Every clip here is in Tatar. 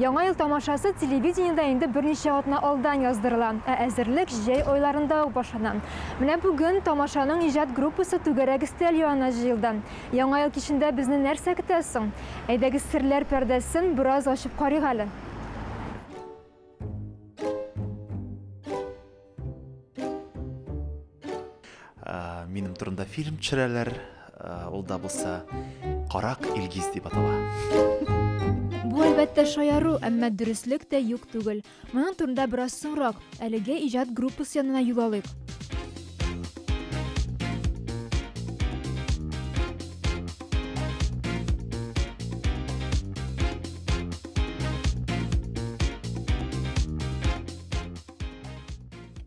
Яңа ел тамашасы телевидениедә инде берничә атна алдан яздырыла, ә әзерлек җәй айларында ук башлана. Менә бүген тамашаның иҗат группасы түгәрәк өстәл янына җыелды. Яңа ел кичендә безне нәрсә көтә соң? Әйдәгез серләр пәрдәсен бераз ачып карыйк әле. Минем турында фильм төшерәләр, ул да булса Карак Илгиз дип атала. Бу әлбәттә шаяру, әмма дөреслек тә юк түгел. Моның турында бераз соңрак, әлегә иҗат группасы янына юл алыйк.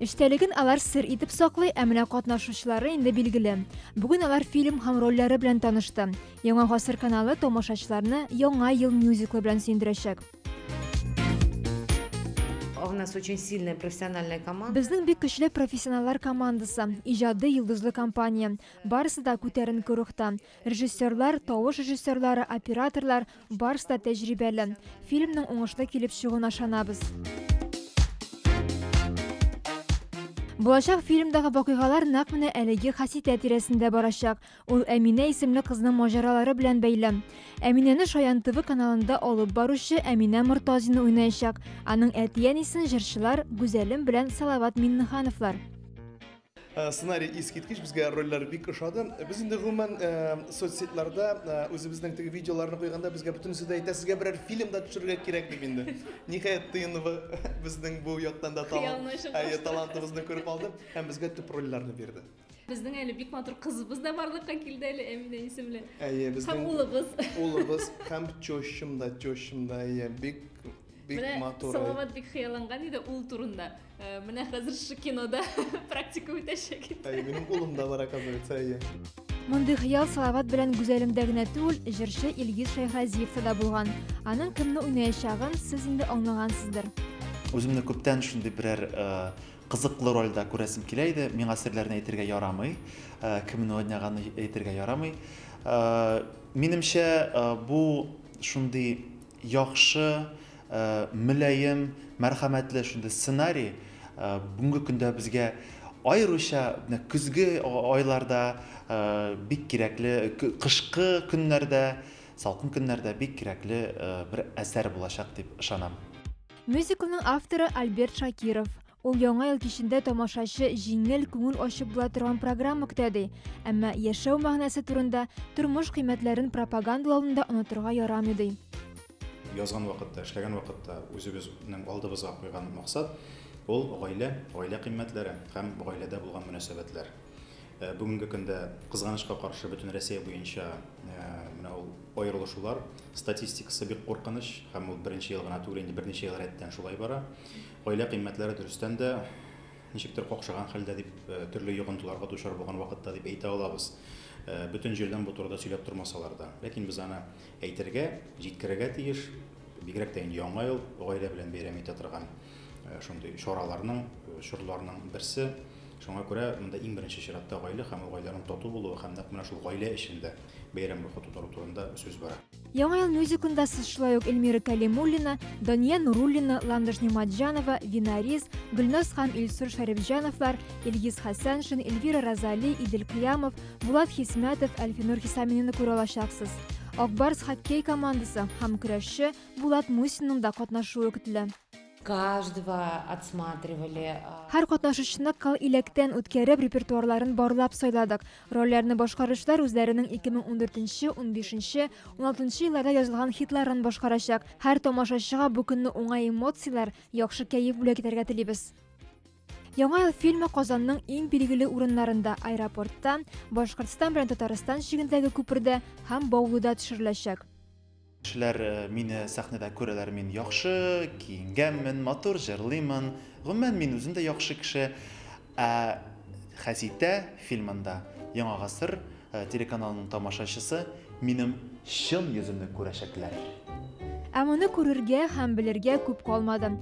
Эчтәлеген алар сер итеп саклый, ә менә катнашучылары инде билгеле. Бүген алар фильм һәм рольләре белән танышты. Яңа гасыр каналы тамашачыларны Яңа ел мюзиклы белән сөендерәчәк. У нас очень сильная профессиональная команда. Безнең бик көчле профессионаллар командасы, иҗади йолдызлы компания. Барысы да күтәренке рухта. Режиссерлар, тавыш режиссерлары, операторлар, барысы да тәҗрибәле. Фильмның уңышлы килеп чыгуына ышанабыз. Булачак фильмдагы вакыйгалар нәкъ менә әлеге Хаситә тирәсендә барачак. Ул Әминә исемле кызның маҗаралары белән бәйле. Әминәне Шаян ТВ каналында алып баручы Әминә Мортазина уйнаячак. Аның әти-әнисен җырчылар Гүзәлем белән Салават Миннехановлар. Сценарий искиткеч, безгә рольләр бик ошады. Без инде гомумән соцсетьларда үзебезнең теге видеоларны куйганда безгә бөтенесе дә әйтә, сезгә берәр фильм да төшерергә кирәк дип инде. Ниһаять, ТНВ безнең бу яктан да талантыбызны күреп алды һәм безгә төп рольләрне бирде. Безнең әле бик матур кызыбыз да барлыкка килде әле, Әминә исемле. Әйе, безнең һәм улыбыз. Улыбыз һәм тещам да, тещам да, әйе, бик бик матур. Салават бик хыялланган иде ул турында. Менә хәзер шушы кинода практика үтәчәк инде. Әйе, минем улым да бар, оказывается, әйе. Мондый хыял Салават белән Гүзәлемдә генә түгел, җырчы Илгиз Шәйхразиевта да булган. Аның кемне уйнаячагын сез инде аңлагансыздыр. Үземне күптән шундый берәр кызыклы рольдә күрәсем килә иде. Миңа серләрне әйтергә ярамый, кемне уйнаганны әйтергә ярамый. Минемчә, бу шундый яхшы, мөлаем, мәрхәмәтле шундый сценарий бүгенге көндә безгә аеруча менә көзге айларда бик кирәкле, кышкы көннәрдә, салкын көннәрдә бик кирәкле бер әсәр булачак дип ышанам. Мюзиклның авторы Альберт Шакиров. Ул яңа ел кичендә тамашачы җиңел, күңел ачып була торган программа көтә ди. Әмма яшәү мәгънәсе турында, тормыш кыйммәтләрен пропагандалауны да онытырга ярамый ди. Язган вакытта, эшләгән вакытта үзебезнең алдыбызга куйган максат ул гаилә, гаилә кыйммәтләре һәм гаиләдә булган мөнәсәбәтләр. Бүгенге көндә кызганычка каршы бөтен Россия буенча менә ул аерылышулар статистикасы бик куркыныч һәм ул беренче ел гына түгел, инде берничә ел рәттән шулай бара. Гаилә кыйммәтләре дөрестән дә ничектер какшаган хәлдә дип, төрле йогынтыларга дучар булган вакытта дип әйтә алабыз. Бөтен җирдән бу турыда сөйләп тормасалар да. Ләкин без аны әйтергә, җиткерергә тиеш. Бигрәк тә инде яңа ел гаилә белән бәйрәм итә торган шундый чараларның, чорларның берсе. Шуңа күрә монда иң беренче чиратта гаилә һәм ул гаиләнең тату булуы һәм нәкъ менә шул гаилә эчендә бәйрәм рухы тудыру турында сүз бара. Яңа ел мюзиклында сез шулай ук Эльмира Калимуллина, Дания Нуруллина, Ландыш Ниматҗанова, Винарис, Гөлназ һәм Илсур Шәрипҗановлар, Илгиз Хәсәншин, Эльвира Розали, Идел Кыямов, Булат Хисмәтов, Әлфинур Хисаминны күрә алачаксыз. Акбарс хоккей командасы һәм көрәшче Булат Мусинның да катнашуы көтелә. Каждого отсматривали. Һәр катнашучыны кыл иләктән үткәреп, репертуарларын барлап сайладык. Рольләрне башкаручылар үзләренең 2014, 15, 16 елларда язылган хитларын башкарачак. Һәр тамашачыга бу көнне уңай эмоцияләр, яхшы кәеф бүләк итәргә телибез. Яңа ел фильмы Казанның иң билгеле урыннарында, аэропортта, Башкортстан белән Татарстан чигендәге күпердә һәм Баулыда төшереләчәк. Кешеләр мине сәхнәдә күрәләр, мин яхшы киенгәнмен, матур җырлыймын. Гомумән, мин үзем дә яхшы кеше. Ә Хәситә фильмында Яңа гасыр телеканалының тамашачысы минем чын йөземне күрәчәкләр. Ә моны күрергә һәм белергә күп калмады.